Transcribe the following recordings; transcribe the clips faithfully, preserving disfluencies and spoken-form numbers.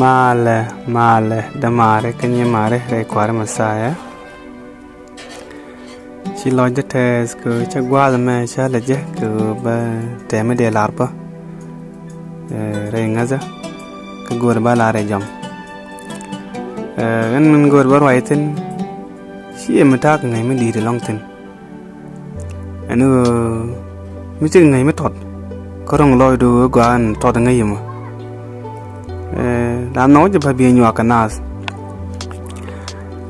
Malɛ, malɛ, dämaari kä nyimaari rɛy Kua̱ri Mɛthia. Ci lɔcdä tɛɛth kɛ ɣöö cä gua̱a̱th ɛmɛ cä lɛ jek kɛ ɣöö bä tɛmɛ dee lar bä, eh, rɛy ŋäthä kä go̱o̱r bä lar rɛy jɔam. Eh, ɣän min go̱o̱r bä ruac thi̱n, ci yɛ mi ta̱a̱k ŋäc mi di̱i̱t ɛlɔ̱ŋ thi̱n. Ɛn ɣöö mi cik ŋäc mi tɔt, kä ro̱ŋ lɔcdu ɣöö gɔaa ɛn tɔt ŋäc yɛ mɔ. Eh, la nhɔk jɛ bä biɛ nyuak kɛ naath.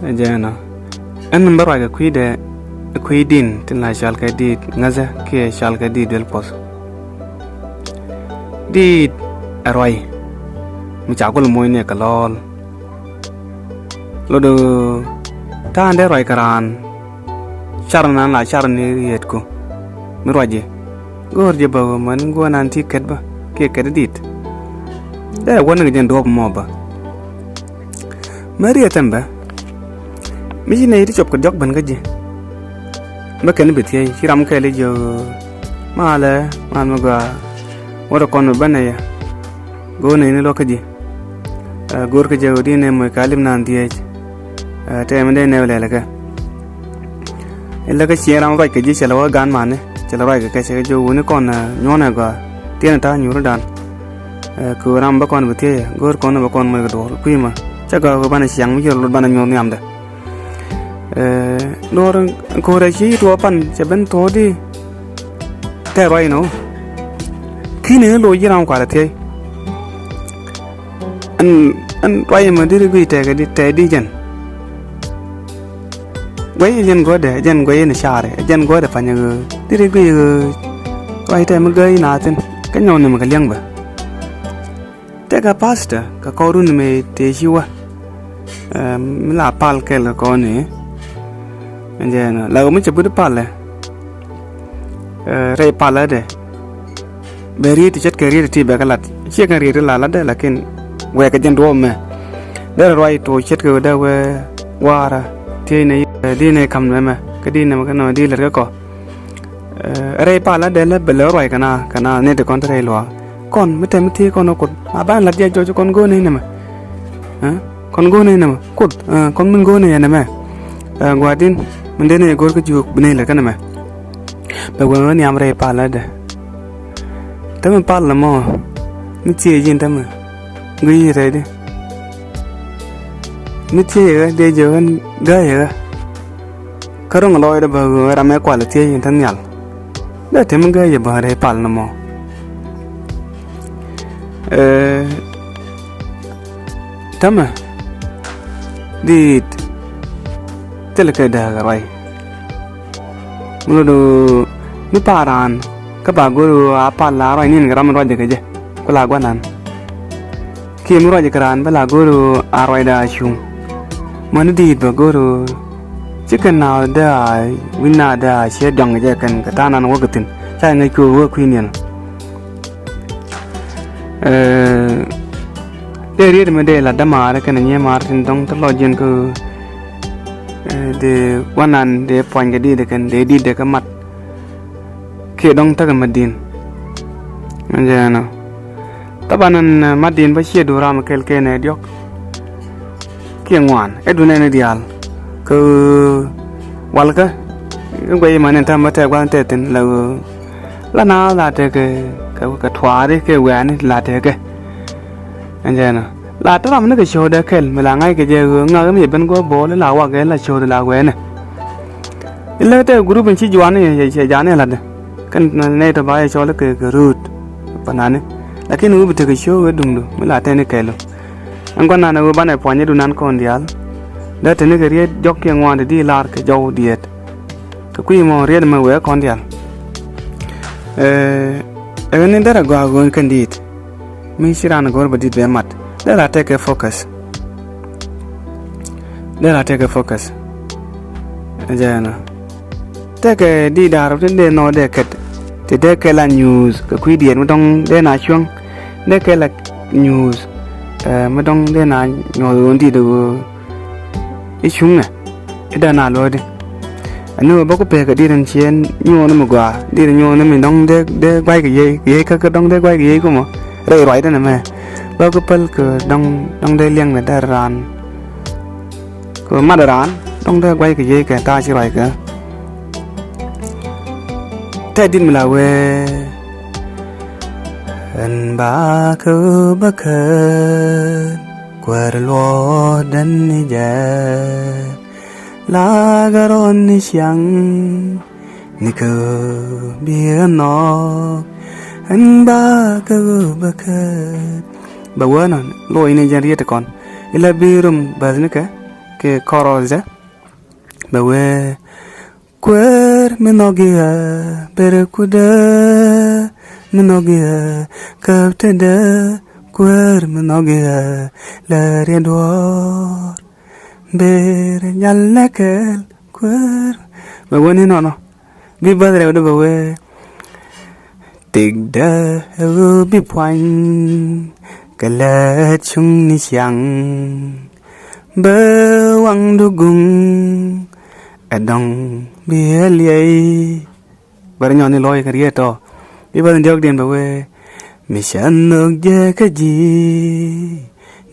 Ɛ jɛ ɛnɔ. Ɛn bä ruac kɛ kui̱dɛ, kui̱ din tin la cɔal kɛ diit ŋäthä kiɛ cɔal kɛ diit duel Kuɔth. Diit ɛ ruac mi ca gul moc ni kɛ lɔɔl. Lotdɛ ta̱a̱n dee ruac kɛ raan. Car nan la car ni rietku mi ruac jɛ. Go̱o̱r jɛ bä ɣöö män guɔ̱n an ti ket bä kiɛ ket di̱t. Dee wä ni kɛ jɛn duɔ̱ɔ̱p mɔ bä. Mɛ riet ɛn bä mi ci nɛy ti cop kɛ diɔ̱k ben kä ji̱. Mɛ kɛn bi thiey ci ram kɛɛl i̱ jiök, malɛ, mal mi gɔaa. Wä rɔ kɔn bi bä nɛy ɛ. Go̱o̱r nɛy ni luɔ̱k kä ji̱. Eh, go̱o̱r kä jɛ ɣöö di nɛy moc kɛ alip naan dhieec. Eh, tɛmɛ dee nɛy lɛl kɛ. Ilɛ kä ciɛ ram ruac kɛ ji̱ cɛ lɛ wä gaan mani cɛ lɛ ruac kɛ kɛ cɛ kɛ jiök wuni kɔn, eh, nyuɔ̱nɛ gɔaa. Tiɛn ta̱a̱ nyuuridan. Eh, kɛ ɣöö ram bä kɔn bi thiey ɛ go̱o̱r kɔn bä kɔn moc kɛ duɔ̱ɔ̱r kui̱ mɔ. Cä gɔaa kɛ ɣöö banɛ ciaŋ mi ci rɔ lot banɛ nyuɔ̱th nhiamdɛ. Eh, duɔ̱ɔ̱r ko̱rɛ ci tuɔɔk pan cɛ ben thuɔ̱ɔ̱di. Tɛ ruac nɔ. Ki̱ni ni loc ji̱ ram kualɛ thiey. Ɛn, ɛn ruac ɛmɛ diri guiy tɛkɛ di, tɛ di jɛn. Gua̱c jɛn guɔ̱dɛ, jɛn gua̱c ni carɛ, jɛn guɔ̱dɛ panyɛ ɣöö diri guiy ɣöö ruac tɛ mi gäi naath thi̱n. Kä nyɔk ni mi kɛ liɛŋ bä. Tɛkɛ pastor kɛ kɔrun mëë tëë ci wä. Eh, mi la pal kɛl kɛ kɔn ni. Ɛn jɛ ɛnɔ la ɣöö mi cɛ but palɛ. Eh, rɛy palä dɛ. Bɛ riet ti ce̱tkɛ riet ti bɛ kɛ lat. Ciɛ kɛn riet ti la lat dɛ lakin wɛɛkɛ jɛn duɔ̱ɔ̱p mɛ. Derɛ ruac tuɔɔk ce̱tkɛ wä dee wee gua̱a̱rä. Thiecnɛ, eh, di̱t nɛ ka̱m mɛmɛ kä di̱t nɛ mɛ kä nɔ di̱t lät kä kɔ. Eh, rɛy palä dee lä bɛ lɛ ruac kɛ na, kɛ na ni ti kɔn ti rɛy luaak. Kɔn mi tɛm mi thiec kɔn ɛ Kuoth. A ban lat jɛ jɔc kɔn go̱o̱r ni nɛmɛ. Eh, kɔn go̱o̱r ni nɛmɛ. Kuoth, eh, kɔn min go̱o̱r ni yɛ nɛmɛ. Eh, gua̱a̱r din, min dee ni go̱o̱r kä jiök bi ni lɛ kä nɛmɛ. Bɛ wee wä nhiam rɛy palä dɛ. Täämɛ pal ɛmɔ mi thiec ji̱n täämɛ guic rɛydi. Mi thiec ɣä dee jɛ ɣän gäi ɣä. Kä ro̱ŋ lɔcdä bä ɣöö ram ɛ kual thiec ji̱n te nhial. Dee te mi gäi jɛ bä rɛy pal ni mɔ. Eh, täämɛ diit thilɛ kɛ dääk ruac. Mi lot mi pa̱a̱r raan kä ba go̱o̱r ɣöö a pal la ruac ni̱n kɛ ram mi ruacdɛ kɛ jɛ ku la gua̱nan. Kiɛ mi ruacdɛ kɛ raan bä la go̱o̱r ɣöö a ruacdɛ a cuŋ. Mäni di̱i̱t bä go̱o̱r ɣöö ci kɛn naath dee a wi̱c naath dee a ciɛ diɔ̱ŋ kɛ jɛ kɛn kɛ ta̱a̱ nan wä kɛ thi̱n ca ŋäc kɛ ɣöö wä kui̱niɛn. Eh, dee riet mi dee la dämaari kɛnɛ nyimaari tin dɔ̱ŋ te lɔc jiɛn kä, eh, dee wanan dee pua̱ny kɛ di̱i̱t kɛn dee di̱i̱t dee kɛ mat. Kiɛ dɔ̱ŋ tekɛ mat di̱i̱n. Ɛn jɛ ɛnɔ. Thaban ɛn, eh, mat di̱i̱n bä ciɛ duun ram kɛl kɛn ɛ diɔ̱k. Kiɛ ŋuan ɛ duun ɛn diaal. Kä walkä i̱ guɛc i̱ man in täämɛ tɛk gua̱n tɛth thi̱n la ɣöö la naath la tekɛ kɛ, kɛ tuaari kɛ wɛ̈ɛ̈ni la tekɛ. Ɛn jɛ ɛnɔ la te ram ni kɛ cio̱o̱kdɛ kɛl mi la ŋa̱ckɛ jɛ ɣöö ŋak mi cɛ ben guɔ bo̱o̱l la wakɛ la cio̱o̱kdɛ la wɛɛnɛ. Ilɛ tɛ group in ci juan ni cɛ, cɛ jan ni latdɛ kɛn nɛy tɔ ba yɛ cɔl kɛ, kɛ ruut. Panani lakin ɣöö bi tekɛ cio̱o̱k ɛ duŋdu mi la tɛni kɛl ɔ. Ɛn gua̱n nan ɛ ɣöö banɛ puɔ̱ny ɛ dunan kɔn diaal. Dee teni kɛ riet jɔk kiɛ ŋuan ti di lar kɛ jɔw diet. Kɛ kui̱ mɔ riet mɛ wee kɔn diaal. Ɛ ɣän ni derɛ gɔaa ɣöön kɛn diit. Mi ci ran go̱o̱r bɛ diit bɛ mat derɛ a tekɛ focus. Derɛ a tekɛ focus. Ɛ jɛ ɛnɔ. Tekɛ diit da̱r ti dee nɔ dee kɛt ti dee kɛl a news kɛ kui̱ diet mi dɔ̱ŋ dee na cuäŋ. Dee kɛl a news, eh, mi dɔ̱ŋ dee na nyuɔth ɣöö diit ɣöö i̱ cuŋɛ i̱ dee na luɔ̱ɔ̱di. Ani ɣöö bä ku pek kɛ di̱t in ciɛ nyuɔɔni mi gɔaa di̱t in nyuɔɔni mi dɔ̱ŋ dee, dee gua̱c kɛ yiey, kɛ yiey kä, kä dɔ̱ŋ dee gua̱c kɛ yiey kumɔ rɛy ruacdä nɛmɛ. Bä kä päl kɛ dɔŋ, dɔŋ dee liɛŋ dee dee raan. Kɛ mat raan dɔŋ dee guay kɛ jiɛc kɛ ta̱a̱ ci ruac kɛ. Tɛ dit mi la wee. Ɛn ba kä bä kän kuäär luɔt dɛn ni jɛ. La gɛ rɔn ni ciaŋ. Ni kä bi ɣä nhɔk ɛn ba kä ɣöö bä kät. Bɛ wee nɔ loc ni jɛn riet ti kɔn ila bi rum bäth ni kɛ kɛ kɔrɔl jɛ. Bɛ wee kuäär mi nhɔk i̱ ɣä ber kudä mi nhɔk i̱ ɣä käp te dä kuäär mi nhɔk i̱ ɣä lä riet duɔ̱ɔ̱r ber nyal nɛ kɛɛl. Kuäär bɛ wee ni nɔnɔ bi bäth rɛwdɛ bɛ wee. Tëkdä ɛ ɣöö bi puany kɛ lät cuŋ ni ciaŋ. Bä waŋdu guŋ ɛ dɔŋ bi ɛ liɛy. Bä rɛ nyɔn ni lɔc kɛ riet tɔ bi bäth ni diɔ̱kdiɛn bɛ wee. Mi cä nhök jɛ kä ji̱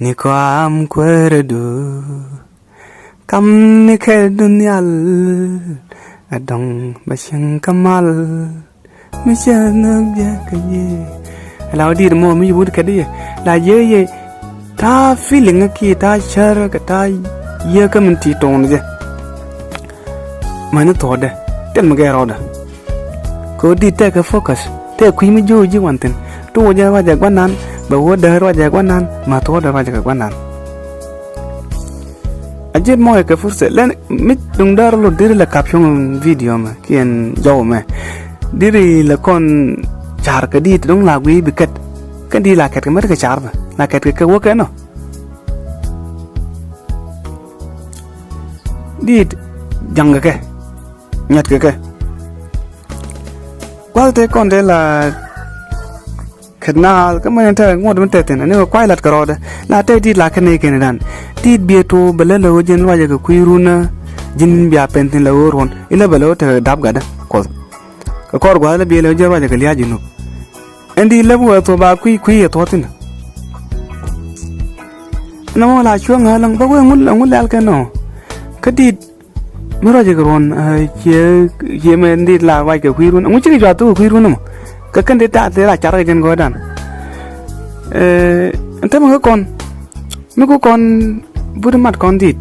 ni kɔam kuäärädu. Kam ni kɛl dun nhial ɛ dɔŋ bɛ cieŋ kä mal. Mi cä nhök jɛ kä ji̱. Ɛ la wä diit mɔ mi ci wut kɛ di yɛ la jiɛ yɛ. Ta̱a̱ feeling kä kiɛ ta̱a̱ cär kɛ ta̱a̱ yɛ kä min ti tɔɔn jɛ. Mäni thuɔ̱ɔ̱dɛ tɛl mi gɛɛ rɔɔdɛ. Kɛ wä diit tɛkɛ focus tɛkɛ kui̱ mi jiök ji̱ wan thi̱n. Tuɔɔk jɛ ruacɛ gua̱nan bɛ wä däär ruacɛ gua̱nan ma thuɔ̱ɔ̱dɛ ruacɛ kɛ gua̱nan. A ji̱t mɔɔyɛ kɛ fursa lɛn mi duŋ däär lot diri lɛ kap cuŋ video mɛ kiɛn jɔw mɛ. Diri lɛ kɔn car kɛ diit duŋ la gui̱i̱ bi kɛt. Kɛn diit la kɛt kɛ mɛt kɛ car bɛ la kɛt kɛ kɛ wä kɛ nɔ. Diit jaŋ kɛ kɛ nyɛt kɛ kɛ. Gua̱th tëë kɔn tëë la kɛt naath kä mɛn tɛk ŋuɔ̱t mi tɛthin ani kɛ kuay lat kɛ rɔɔdɛ. La tɛk diit la kɛn ni kɛn dan diit biɛ to̱o̱ bɛ lä lɛ ɣöö jiɛn luacɛ kɛ kui̱ runä. Ji̱n bia pɛn thi̱n lɛ ɣöö ruɔ̱n ilä bɛ lɛ ɣöö tekɛ dap gatdä kuɔth. Kɛ kɔr gua̱th lä biɛ lɛ ɣöö jiɛn luacɛ kɛ lia̱a̱ ji̱ nup. Ɛn diit lä bi wee thuɔ̱k ba kui̱ kui̱ yɛ thuɔ̱k thi̱n. Nɔmɔ la cuäŋ ɣä läŋ bä wee ŋul ŋul lɛl kɛn nɔ. Kä diit mi ruacɛ kɛ ruɔ̱n ciɛ ciɛ mɛ diit la ruac kɛ kui̱ run ŋu cikɛ jua thuk kɛ kui̱ run nɔmɔ. Kɛ kɛn diit ta̱a̱ thil a car kɛ jɛn gɔ̱dan. Ɛn tämɛ kä kɔn mi ku kɔn but mat kɔn diit.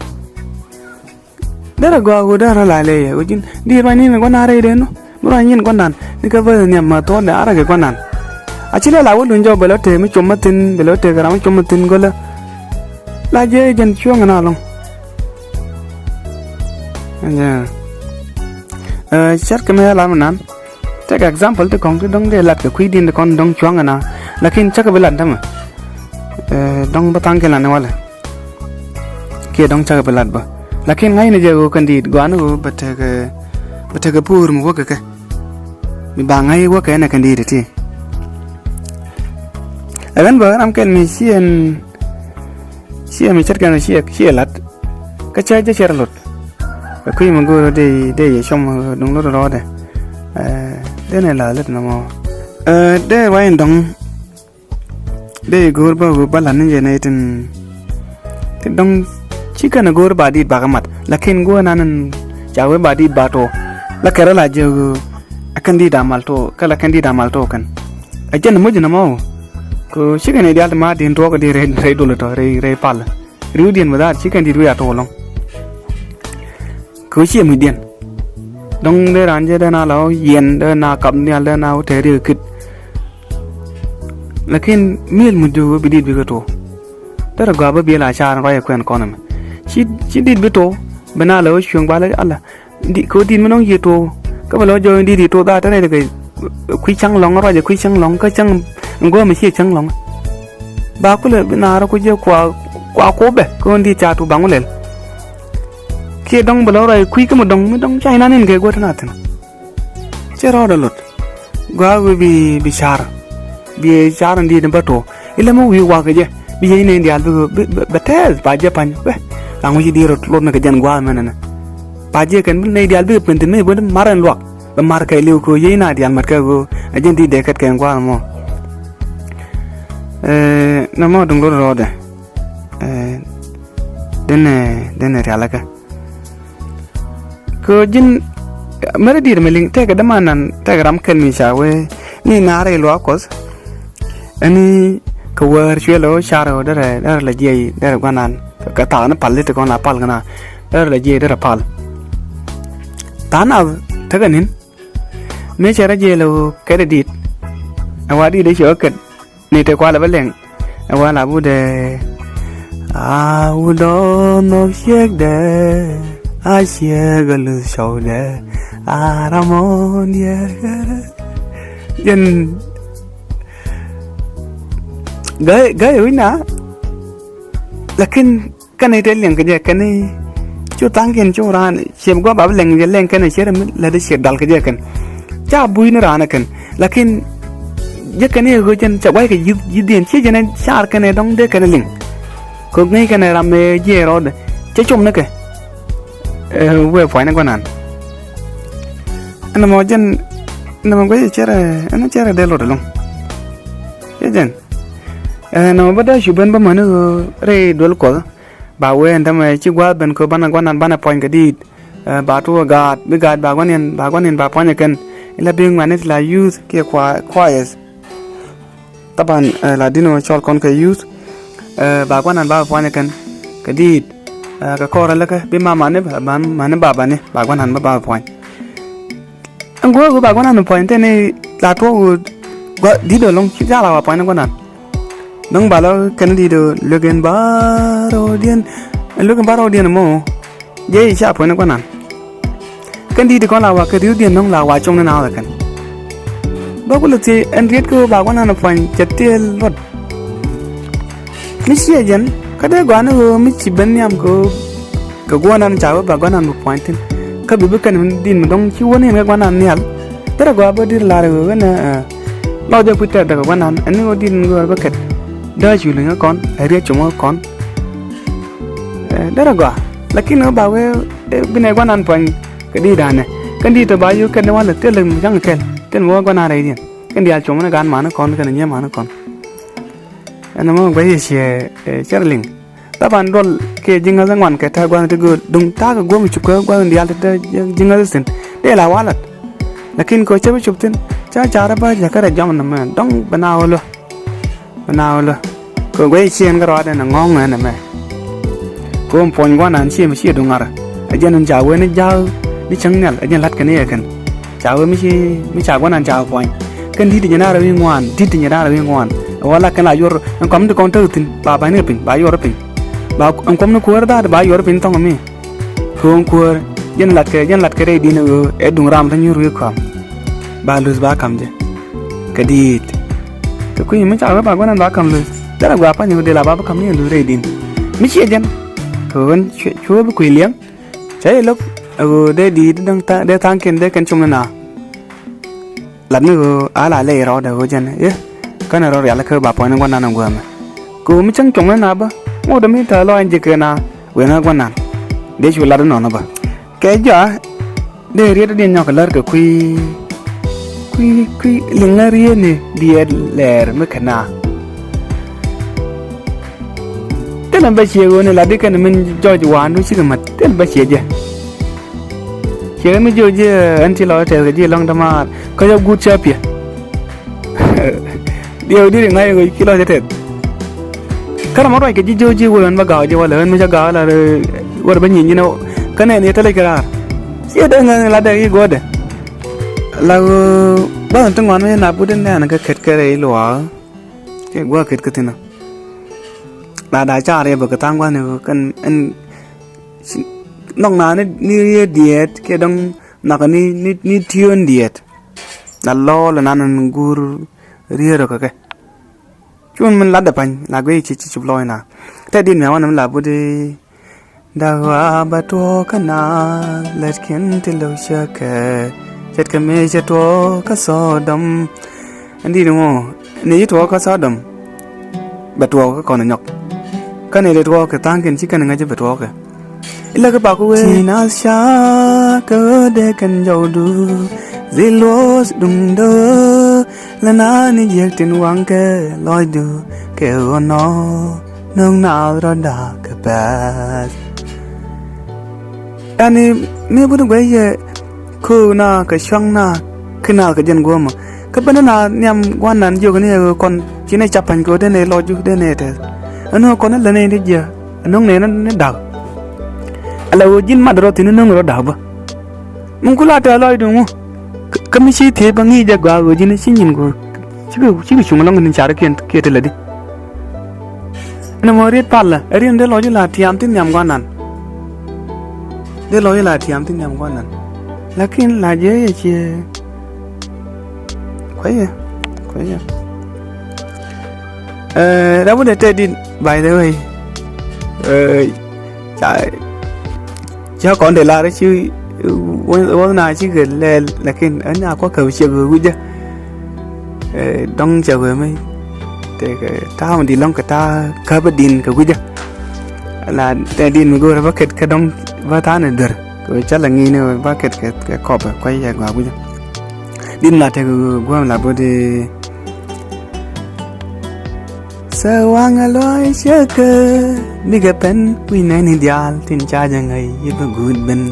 Derɛ gɔaa ɣöö derɛ la lɛ yɛ ɣöö ji̱n diit ruac ni̱n gua̱n a rɛy den nɔ. Mi ruac nyin gua̱nan ni kä bä nhiam ma thuɔ̱ɔ̱dɛ a rɛy kɛ gua̱nan. A ci lɛ la wä luny jɔw bɛ lɔ tëë mi com mä thi̱n bɛ lɔ tëë kɛ ram mi com mä thi̱n gölä. La jiɛ jɛn cuɔ̱ŋ na lɔŋ. Cɛt kɛ mɛ la mi nan. Tekɛ example ti kɔŋ ti dɔ̱ŋ dee lat kɛ kui̱ din ti kɔn dɔ̱ŋ cua̱ŋ ɛna. Lakin cäkɛ bi lat tämɛ. Dɔ̱ŋ bä thaŋ kɛ lat ni walɛ. Kiɛ dɔ̱ŋ cäkɛ bi lat bä. Lakin ŋa̱cni jɛ ɣöö kɛn diit gɔaa ni ɣöö bɛ tekɛ bɛ tekɛ puur mi wäkɛ kɛ. Mi ba ŋa̱c wäkɛ ɛn ɛ kɛn diit iti. Ɛ ɣän bä ram kɛn mi ciɛn. Ciɛ mi ce̱tkɛ nɔ ciɛ ciɛ lat. Kä cä jɛ cɛ rɔ lot. Ɛ kui̱ mi go̱o̱r dee dee yɛ com duŋ lot rɔɔdɛ. Dee nɛ la lät nɔmɔ. Dee ruac in dɔŋ. Dee go̱o̱r bä wee bä lat ni jɛ nɛ tin. Ti dɔŋ ci kɛn go̱o̱r ba diit bakä mat lakin go̱o̱r nan in ca wee ba diit ba tɔ. La kɛrɛ la jɛ wee. Ɛ kɛn diit a mal tɔ kä la kɛn diit a mal tɔ kɛn. Ɛ jɛn muc nɔmɔ. Kɛ ci kɛn diaal ti ma diin tuɔɔk di rɛy rɛy dol tɔ rɛy rɛy pal. Riwdiɛn mi dhaat ci kɛn di̱t wi̱i̱ a to̱o̱l lɔ̱ŋ. Kɛ ɣöö ciɛ mi̱cdiɛn. Dɔ̱ŋ dee raan jɛ dee na la ɣɔ̱ yiɛn dee na kap nhial dee na wä tɛɛri kɛ kit. Lakin mi̱el mi döök ɣöö bi di̱t bikɛ to̱o̱. Derɛ gɔaa bä biɛl a caar in ruac ɛ kuɛn kɔn ɛmɛ. Ci ci di̱t bi to̱o̱ bi na la ɣöö cueŋ bal ala. Di kɛ ɣöö di̱t mi nɔŋ yiëë to̱o̱k kä bɛ lɔ jɔɔk in di̱t yiëë to̱o̱k dhaat tɛn rɛy kɛ kui̱ cäŋ lɔ̱ŋ ruacɛ kui̱ cäŋ lɔ̱ŋ kä cäŋ in guäm mi ciɛ cäŋ lɔ̱ŋ. Ba kulɛ bi naar ku jɛ kua kua kop bɛ kɛ ɣöö in di̱t ca tup baŋ wä lɛl. Kiɛ dɔ̱ŋ bɛ lɔ ruacɛ kui̱ kä mi dɔ̱ŋ mi dɔ̱ŋ ca inan in kɛ guäär tɛn a thi̱n. Cɛ rɔɔdɛ lot. Gɔaa ɣöö bi bi car. Bi car in di̱t in bä to̱o̱k. Ilɛ mi wi̱i̱ wakä jɛ bi yec nɛy diaal bi bi bɛ tɛɛth ba jɛ pa̱ny bɛ. Ram wi̱c di rot lot ni kɛ jɛn gua̱a̱th mɛn ɛnɛ. Ba jɛ kɛn bi nɛy diaal bikɛ pɛn thi̱n mi bä mar ɛn luak bɛ mar kɛɛliw kɛ ɣöö yec na diaal mat kɛ ɣöö ɛ jɛn di̱t dee kɛt kɛn gua̱a̱th mɔ. Ɛɛ nɔmɔ duŋ rot rɔɔdɛ. Denɛ denɛ rialikä kɛ ji̱n mɛrɛ di̱i̱t mɛ liŋ tɛkɛ dämanan tɛkɛ ram kɛl mi ca wee ni naarɛ iluaak Kuɔth. Ɛni kɛ wäär cuɛ lɛ wä car ɣöö derɛ derɛ lɛ jiɛc derɛ guanan kɛ thaak ni pal ti kɔn la pal kɛna derɛ lɛ jiɛc derɛ pal. Thaak nath tekɛ ni̱n mëë cɛ rɔ jiɛc lɛ ɣöö kɛt ɛ di̱i̱t. Ɛ wa di̱i̱t ɛ ciɛ wä kɛt ni te kualɛ bä lɛŋ. Ɛ wa la budɛ a wudɔ nhɔk ciekdɛ a ciek a luth cɔwdɛ a ramɔn yɛ. Jɛn ga̱y ga̱y wi̱na. Lakin kɛn i̱ te liɛŋ kɛ jɛ kɛn i̱ cu tha̱a̱ŋkiɛn cu raan ciɛ bi gua̱a̱ ba bi liɛŋ jɛ liɛŋ kɛn i̱ ciɛ rɛ mi lät i̱ ciɛ dal kɛ jɛ kɛn. Ca bui̱ni raan ɛ kɛn lakin jɛ kɛn i̱ ɣöö jɛn cɛ gua̱ckɛ ji̱th ji̱thdiɛn ciɛ jɛn ɛ car kɛn i̱ dɔ̱ŋ dee kɛn i̱ liŋ. Kɛ ŋäc kɛn i̱ ram ɛ jiɛɛr rɔɔdɛ cɛ com ni kɛ. Wee pua̱nyni gua̱nan ɛn ɛmɔ jɛn ɛn ɛmɔ gua̱c i̱ ciɛ rɛ ɛn i̱ ciɛ rɛ dee lot ɛlɔ̱ŋ. Ciɛ jɛn ɛn ɛmɔ bä dee cu ben bä mäni ɣöö rɛy duel Kuɔth. Ba wee ɛn tämɛ ci gua̱a̱th ben kɛ banɛ gua̱nan banɛ puɔ̱ny kɛ di̱i̱t. Ba tuɔɔk gaat bi gaat ba gua̱niɛn ba gua̱niɛn ba puɔ̱ny ɛ kɛn. Ila bi ŋuɛ̈tni ti la youth kiɛ choirs. Thaban la di̱n ɣöö cɔl kɔn kɛ youth. Ba gua̱nan ba puɔ̱ny ɛ kɛn kɛ di̱i̱t. Kɛ kɔr ɛ läkä bi mamani mani babani ba gua̱nan ba ba puɔ̱ny. Ɛn guäk ɣöö ba gua̱nan puɔ̱ny tëë ni la tuɔɔk ɣöö di̱t ɣöö lɔ̱ŋ ci jal a wa puɔ̱ny ni gua̱nan. Dɔ̱ŋ ba lɔ kɛn di̱t ɣöö luek in ba rɔɔdiɛn ɛn luek in ba rɔɔdiɛn ɛmɔ. Jɛ i̱ ca puɔ̱ny ni gua̱nan. Kɛn di̱t kɔn la wa kɛ ri̱wdiɛn dɔ̱ŋ la wa com ni naath ɛ kɛn. Bä kulɛ thiec ɛn riet kä ɣöö ba gua̱nan puɔ̱ny cɛ tëë luɔt. Mi ciɛ jɛn kä dee gɔaa ni ɣöö mi ci ben nhiam kɛ ɣöö kɛ guɔ̱ɔ̱nan ca wee ba gua̱nan bi puɔ̱ny thi̱n. Kä bi bi kɛn di̱t mi dɔ̱ŋ ci wä ni ɛn kɛ gua̱nan nhial. Derɛ gɔaa bä di̱t lar ɣöö ɣän ɛ lɔc jɛ kui̱ tɛth däk kɛ gua̱nan ɛn ni ɣöö di̱t mi gɔaa bä kɛt. Dee cu liŋ kä kɔn ɛ riet com kä kɔn. Derɛ gɔaa lakin ɣöö ba wee bi nɛ gua̱nan puɔ̱ny kɛ di̱t da̱a̱nɛ kɛn di̱t tɔ ba yio̱w kɛn ni walɛ thilɛ mi ca̱ŋ kɛl thil mi wä gua̱nan rɛydiɛn. Kɛn diaal com ni gaat mani kɔn kɛn nyie mani kɔn. Ɛn ɛmɔ gua̱c yɛ ciɛ cɛr liŋ. Thaban duɔl kiɛ ji̱ ŋäth ŋuan kɛ ta̱a̱ gua̱th ti gööl duŋ ta̱a̱ kɛ guɔ̱m cupkä gua̱th diaal ti te ji̱ ŋäth thi̱n. Dee la walat. Lakin kɛ cä bi cup thi̱n cä carä bä jakä rɛ jɔm nɛmɛ dɔ̱ŋ bɛ na ɣöl wä. Bɛ na ɣöl wä kɛ gua̱c ciɛɛn kä rɔaadɛ nɛ ŋɔ̱ŋ ɛn ɛmɛ. Kɛ ɣöö puɔ̱ny gua̱nan ciɛ mi ciɛ duŋ ŋa̱rä. Ɛ jɛn in ca wen i̱ ja̱a̱k ni cäŋ nhial ɛ jɛn la̱t kɛn i̱ ɛ kɛn. Ca wee mi ci mi ca gua̱nan ca puɔ̱ny. Kɛn di̱t ti nyɛ naar wi̱i̱ ŋuan di̱t ti nyɛ naar wi̱i̱ ŋuan. Ɛ wä lak kɛn la yuɔr ɛn kɔm ti kɔn tek thi̱n ba ba̱ny ni piny ba yuɔr piny. Ba ɛn kɔm ni kuäär da̱a̱t ba yuɔr piny thɔ̱ŋ mi. Kööŋ kuäär jɛn latkɛ jɛn latkɛ rɛy di̱n ɛ ɣöö ɛ duŋ ram te nyuur wi̱i̱ kɔam. Ba luth ba ka̱m jɛ kɛ di̱i̱t. Kɛ kui̱ mi ca wee ba gua̱nan ba ka̱m luth derɛ gua pa̱ny ɛ ɣöö dee la ba bi ka̱m ni ɛ luth rɛy di̱n. Mi ciɛ jɛn kɛ ɣöö cuɛ bi kui̱ liɛŋ. Cä yɛ lo̱k ɛ ɣöö dee di̱i̱t dee tha̱a̱ŋkiɛn dee kɛn com ni na. Lat ni ɣöö a la lɛy rɔɔdɛ ɣöö jɛn i̱ känɛ rɔ rialikä ba puɔ̱ny ni gua̱nan in guämɛ. Kɛ ɣöö mi cäŋ com ni na bä ŋot mi te lɔac in ji̱ kɛ na weŋä gua̱nan. Dee cu lat inɔnɔ bä kɛ jɔa. Dee riet in diɛn nyɔk lär kɛ kui̱ kui̱ kui̱ liŋä riet ni diɛɛt lɛɛr mi kɛ na. Thilɛ bä ciɛ ɣöö ni lat di kɛn min jɔc wa̱a̱ndu cikɛ mät thil bä ciɛ jɛ. Ciɛ mi jiök ji̱ ɛn ti lɔc tɛth kɛ ji̱ lɔ̱ŋ dämaar kä jɛ guut cä piɛ. Diɛw di̱t iŋa̱c ɣöö ci lɔc tɛth. Kä ram ruac kɛ ji̱ jiök ji̱ wee ɣän bä ga̱a̱k ji̱ walɛ ɣän mi cä ga̱a̱k la wär bä nyieny ji̱n kä nɛn i̱ thilɛ ci raar. Ciɛ dee ŋäth ni la dee i̱ guɔ̱dɛ. La ɣöö bä ɣän ti ŋuan mi ci nap wut in nɛɛn kɛ kɛt kɛ rɛy luaak. Kɛ gua̱a̱k kɛt kä thi̱n ɔ. La da̱a̱ ca̱r yɛ bä kɛ tha̱a̱ŋ gua̱a̱k ni ɣöö kɛn ɛn nhɔk na ni riet diɛɛt kiɛ dɔ̱ŋ nhɔk ni ni tiöön diɛɛt. La lɔɔl ɛnan ɛn guur riet ɔ kɛ kɛ. Cun min latdɛ pa̱ny la guic ci ci cup lɔɔcna. Tɛ di̱t mia̱ wanɛ min la but i̱ da̱k ɣɔaa bɛ tuɔɔk kä naath lätkiɛn ti lo̱k cäkɛ. Ce̱tkɛ mëë cɛ tuɔɔk kä Sodom. Ɛn di̱t ŋu ni ci tuɔɔk kä Sodom. Bɛ tuɔɔk kä kɔn nyɔk. Kä ni dee tuɔɔk kɛ tha̱a̱ŋkiɛn ci kɛn ŋäc bɛ tuɔɔk kɛ. Ilä kä pak wee ci naath ca kä dee kɛn jɔwdu. Dhil luɔth duŋdä. Lɛ na ni jiäk tin waŋ kɛ lɔcdu kɛ ɣöö nɔ no̱o̱ŋ naath rɔ̱da kɛ pɛ̈th. Yani mi buni guɛy yɛ köökna kɛ cua̱ŋna ki naath kɛ jɛn guɔ̱mä. Kä ben na nhiam gua̱nan jiök ni ɛ ɣöö kɔn ci ni cap pa̱ny kɛ ɣöö den ɛ lɔcdu den ɛ tɛth. Ɛn ɣöö kɔn ni lät ni ti jiɛ ɛn no̱o̱ŋ ni ni da̱k. Ala ɣöö ji̱n mat rɔ thi̱n ni no̱o̱ŋ rɔ da̱k bä. Min ku la tɛth lɔcdu ŋu. Kä mi ci thiec bä ŋi̱i̱c jɛ gɔaa ɣöö ji̱n ci nyin go̱o̱r. Cikɛ cikɛ cuŋ ɛlɔ̱ŋ ni car kiɛn kiɛ ti lätdi. Ɛn ɛmɔ riet palä ɛ riet dee lɔc la tiam ti nhiam gua̱nan. Dee lɔc la tiam ti nhiam gua̱nan. Lakin la jɛ yɛ ciɛ. Kuecɛ kuecɛ. Ɛ rɛp wut ɛ tɛt dit, by the way. Ɛ ca ca kɔn dee lar ci wä na cikɛ lɛl, lakin ɛn a kuak kɛ ciek wi̱cä. Ɛ dɔ̱ŋ ciek wee mi tekɛ ta̱a̱ mi di lɔ̱ŋ kɛ ta̱a̱ käpä din kɛ wi̱cä. La tɛt dit mi go̱o̱rä bä ket kä dɔ̱ŋ bä ta̱a̱ ni dhär kɛ wee ca la ŋi̱i̱ni wee bä ket kɛ kɔpɛ kuecɛ gɔaa wi̱cä. Din la tekɛ guäm la bä dee. Sɛ waŋ ɛ luaac cäkä bikɛ pɛn wi̱c nɛni diaal tin ca jɛ ŋäc yi bi guut ben.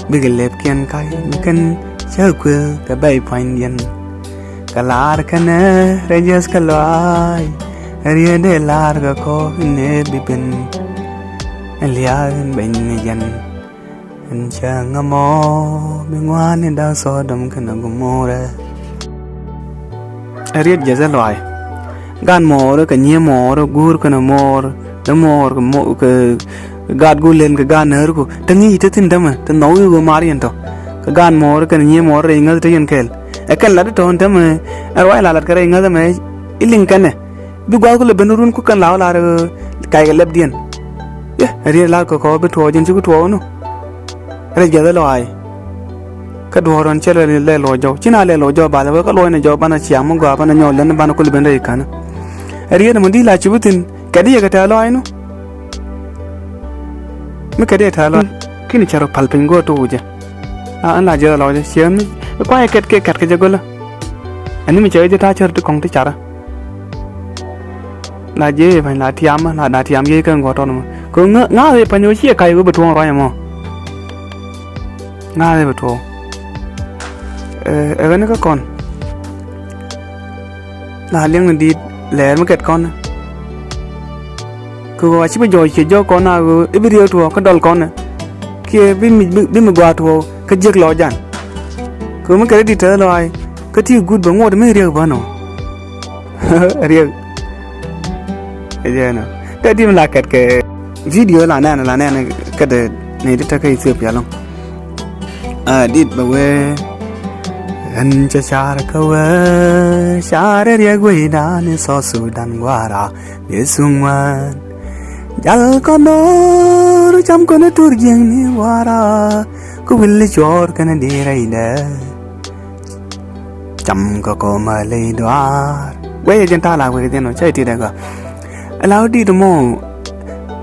Bikɛ lɛpkiɛn ka̱c mi kɛn cä kuëë kɛ bɛy pua̱nydiɛn. Kɛ laar kɛnɛ rɛy jiäth kɛ luaac ɛ riet dee laar kɛ kɔɔk in ëë bi ben. Ɛ liaak in beny ni jɛn. Ɛn cäŋ ɛmɔ bi ŋuan in da̱k Sodom kɛnɛ Gomorra. Ɛ riet jiɛth ɛ luaac. Gan mɔɔr kɛ nyiee mɔɔr guur kɛnɛ mɔɔr dee mɔɔr kɛ gat gulen kɛ gan näär ku te ŋi̱i̱c te thi̱n tämɛ te nhɔw i̱ ɣöö mar yɛn tɔ. Kɛ gan mɔɔr kɛnɛ nyiee mɔɔr rɛy ŋäth te yɛn kɛɛl. Ɛ kɛn lat i̱ tɔ̱ɔ̱n tämɛ ɛn ruac la lat kɛ rɛy ŋäth ɛmɛ i̱ liŋ kɛnɛ. Bi gua̱a̱th ku lɛ ben run ku kɛn la wä lar ka̱ykɛ lɛpdiɛn. Yɛ ɛ riet lar kɛ kɔɔr bi tuɔɔk jɛn ci ku tuɔɔk nu. Rɛc jiɛth ɛ lɔaac. Kä duɔ̱ɔ̱r ɣän cä lɛ lɛ luɔc jɔw ci na lɛ luɔc jɔw balɛ wee kä luɔcnɛ jɔw banɛ ciaŋ mi gɔaa banɛ nyɔɔl län banɛ kul ben rɛy ka̱nä. Ɛ riet ɛmɔ di la ci bi thi̱n kɛ di yɛ kɛ tɛ̈th lɔaac nu. Mi kɛ di yɛ tɛ̈th lɔaac ki̱n cɛ rɔ pal piny go̱o̱r tok wä jɛ. A ɛn la jiɛth ɛ lɔaac jɛ ciɛ mi kuayɛ kɛt kɛ kɛt kɛ jɛ gölä. Ɛn ni mi cɛ jɛ ta̱a̱ cär ti kɔ̱ŋ ti carä. La jiɛ yɛ pa̱ny la tiam la da tiam yɛ kɛ ŋuɔ̱t tɔn mɔ kɛ ŋa̱th yɛ pa̱ny ɣöö ciɛ ka̱c ɣöö bɛ tuɔ̱ɔ̱ŋ ruac ɛmɔ. Ŋa̱th yɛ bɛ tuɔ̱ɔ̱ŋ. Ɛ ɣän ni kä kɔn. La liɛŋ ni di̱i̱t lɛɛr mi kɛt kɔn. Kɛ ɣöö a ci bi jɔɔc kiɛ jɔɔk kɔn a ɣöö i̱ bi riek tuɔɔk kä dɔl kɔn. Kiɛ bi mi bi mi gɔaa tuɔɔk kä jiäk lɔɔc jan. Kɛ ɣöö mi kɛ ri di̱t tɛth lɔaac kä ti guut bɛ ŋuɔt mi riek bä nɔ. Riek. Ɛ jɛn ɔ tɛ di̱t mi la kɛt kɛ video la nɛn la nɛn kä dee ni ti te kä Ethiopia lɔŋ. A dit bɛ wee. Ɣän cɛ car kä wee car riɛk wecdan i̱ South Sudan gua̱a̱ra. Bɛ thuŋ ŋuan jal kɔn do̱r cam kɔn i̱ tur jiäkni gua̱a̱ra. Kä wi̱l i̱ cuɔɔr kɛn i̱ di rɛydɛ. Cam kɛ kɔmä ley duaar guɛy ɛ jɛn ta̱a̱ la guɛy kɛ jɛn ɔ cä i̱ ti̱t ɛ gɔaa. Ɛ la wä di̱t mɔ.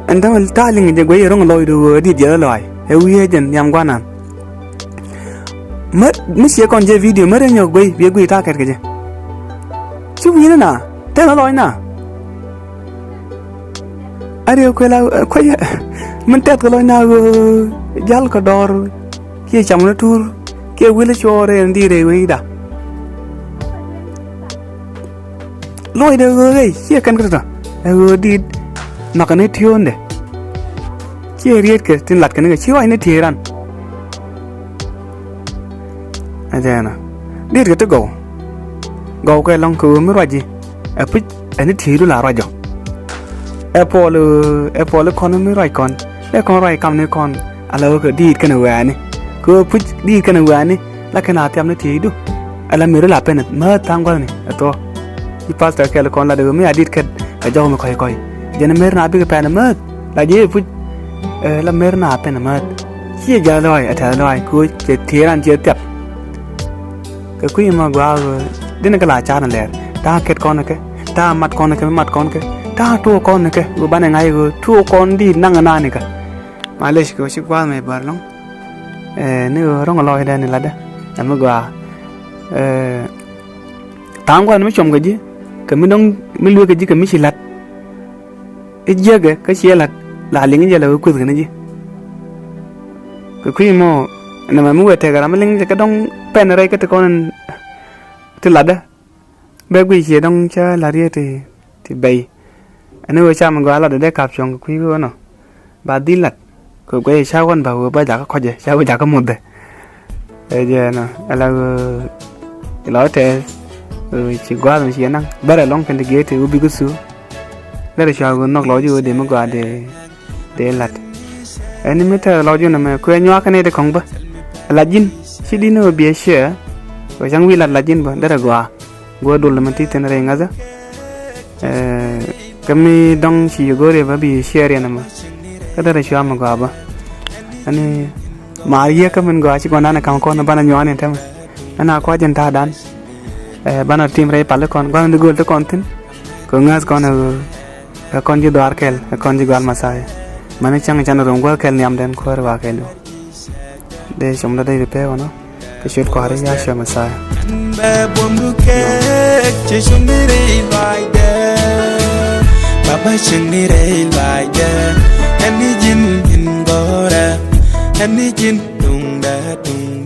Ɛn tämɛ ta̱a̱ liŋ jɛ guɛy ɛ ro̱ŋ lɔcdu ɣöö di̱t jiɛth ɛ lɔaac ɛ wi̱i̱ ɛ jɛn nhiam gua̱nan. Mä mi ciɛ kɔn jɛ video mä rɛ nyɔk guey biɛ guey ta̱a̱ kɛt kɛ jɛ. Ci wi̱i̱ni na tɛn lɔc na. A riɛ kuɛ la kuɛ min tɛth kɛ lɔc na ɣöö jal kɛ dɔr kiɛ cam ni tur kiɛ wil cuɔɔr rɛ ni di rɛ wecda. Lɔcdɛ ɣöö ɣɛy ciɛ kɛn kä tɔ̱tɔ̱ ɛ ɣöö di̱i̱t nhɔakɛ ni tiööndɛ. Ciɛ rietkɛ tin latkɛ ni kɛ ci ruac ni tiëëran. Ɛ jɛɛnä di̱i̱tkɛ ti gɔw. Gɔw kɛ lɔ̱ŋ kɛ ɣöö mi ruac ji̱ ɛ puc ɛ ni tiëëdu la ruac jɔ. Ɛ puɔl ɛ puɔl i̱ kɔn mi ruac kɔn ɛ kɔn ruac kam ni kɔn. Ala ɣöö kɛ di̱i̱t kɛnɛ wɛ̈ɛ̈ni kɛ ɣöö puc di̱i̱t kɛnɛ wɛ̈ɛ̈ni. La kɛn a thiam ni tieydu. Ala meri la penɛ määth tha̱a̱ŋ gua̱thni ɛ thuɔ̱k. Ci pastor kɛl kɔn la dee mi a dit kɛt kɛ jɔk mi kɔc kɔc. Jɛn mer na bikɛ pɛn määth la jiɛ puc. Ɛ la mer na penɛ määth. Ciɛ jal lɔɔc ɛ tɛth lɔɔc koc cɛ tiee ran ciɛ thiap. Kɛ kui̱ ma gua̱a̱k ɣöö dini kɛ la ca̱r ni lɛɛr ta̱a̱ kɛt kɔn kɛ ta̱a̱ mat kɔn kɛ mi mat kɔn kɛ ta̱a̱ tuɔɔk kɔn kɛ ɣöö banɛ ŋa̱c ɣöö tuɔɔk kɔn di̱i̱t naŋ naanikɛ. Malec kɛ ɣöö ci gua̱a̱th mɛ bär lɔ̱ŋ. Ɛ ni ɣöö ro̱ŋ lɔɔcdɛ ni latdä. Ɛmɛ gɔaa. Ɛ Tha̱a̱ŋ gua̱a̱th mi cuɔm kɛ ji̱, kɛ mi dɔ̱ŋ mi lueek kɛ ji̱ kɛ mi ci la̱t. I̱ jiäkɛ kä ciɛ la̱t la liŋ jɛ la wee kueth kɛn ji̱. Kɛ kui̱ mɔ nɛmɛ mi wee tɛkɛ ram mi liŋ jɛ kɛ dɔ̱ŋ pɛn rɛy kä ti kɔn in ti latdä. Bɛ guic ciɛ dɔ̱ŋ cä la̱t yɛ ti ti bɛy. Ɛn ɣöö cam in gɔaa latdɛ dee kap cuɔ̱ŋ kɛ kui̱ ɣöö nɔ ba dhil lat. Kɛ guɛy ca ɣɔn ba ɣöö ba jakä kɔcɛ ca ɣöö jakä muɔthɛ. Ɛ jɛ nɔ ala ɣöö ilɔ tɛth ɣöö ci gua̱a̱th mi ci yɛ naŋ bärɛ lɔŋ kɛn ti giet ti ɣöö bikɛ thuu. Derɛ cua ɣöö nhɔk lɔc ɣöö dee mi gɔaa dee dee lat. Ɛn mi tɛth lɔc ɣöö nɛmɛ kuɛ nyuakä nɛy ti kɔŋ bä. Lat ji̱n ci di̱n ɣöö biɛ ciɛ ɣöö cäŋ wi̱i̱ lat lat ji̱n bä derɛ gɔaa. Guɔ dul mi ti thin rɛy ŋäthä. Ɛ, kä mi dɔ̱ŋ ci go̱o̱r yɛ bä bi share yɛn ɛmɔ. Kä derɛ cua mi gɔaa bä. Ani maar yiëë kä min gɔaa ci gua̱ndan ɛ ka̱m kɔn banɛ nyuan in tämɛ. Ɛn a kuac in ta̱a̱dan. Ɛ, banɛ tim rɛy pal ikɔn gua̱n in di gööl ti kɔn thi̱n. Kɛ ŋäth kɔn ɛ ɣöö ɛ kɔn ji̱ dhuaar kɛl ɛ kɔn ji̱ gɔal Mɛthia. Mani cäŋ can rum guäth kɛl nhiamdɛn kuäär wa kɛl. Dee com dee dee pee wänɔ kɛ ciöt Kua̱ri Yacua Mɛthia. Bɛ buɔ̱mdu kɛɛk cɛ cuŋni rɛy lɔaacdɛ. Baba cieŋni rɛy lɔaacdɛ. Ɛn ni ji̱n in gɔ̱rɛ. Ɛn ni ji̱n duŋdɛ duŋ.